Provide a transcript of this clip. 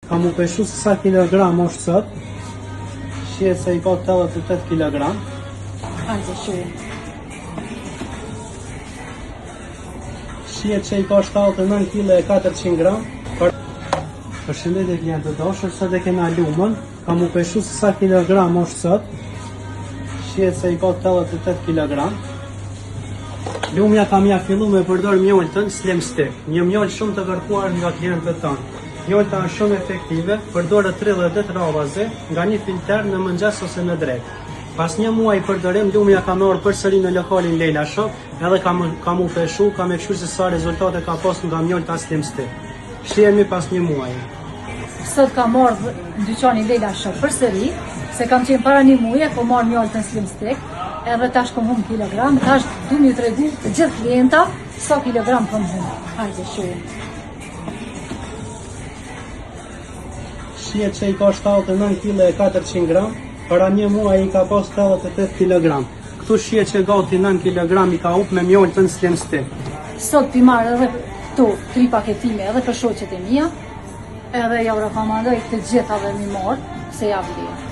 Kam u peshu se sa kilogram është sot. Shihet se i ka 88 kilogram. Hajde, shujem. Shihet që i ka 79 kg e 400 gram. Për... Përshëndetje klient të dashur, sot e kena lumën. Kam u peshu se sa kilogram është sot. Shihet se i ka 88 kilogram. Lumja kam ja fillu me përdor mjoltën Slim Stick, një mjolt shumë të kërkuar nga klientët tanë. Mjolta është shumë efektive, përdoret 30 ditë radhazi, nga një filter në mëngjes ose në drekë. Pas një muaji përdorim, Lumja ka me ardhë përsëri në lokalin Lejla Shop, edhe ka, ka mu peshu, ka me kqyrë se sa rezultate ka pas nga mjolta Slim Stick. Shihemi pas një muaji. Sot kam ardhë në dyqanin Lejla Shop përsëri, se kam qenë para një muje, kom marrë mjoltën Slim Stick, edhe tash kom humbë kilogram, tash du me ju tregu të gjithë klienta sa kilogram kom humbë. Hajde, shujem. Shihet që i ka 79 kg e 400 gram, para një muaji i ka pas 88 kg. Këtu shihet që gati 9 kg i ka hup me mjoltën Slim Stick. Sot pi marr edhe këto tri paketime edhe për shoqet e mia, edhe ja u rekomandoj të gjithave mi marr se ja vlen.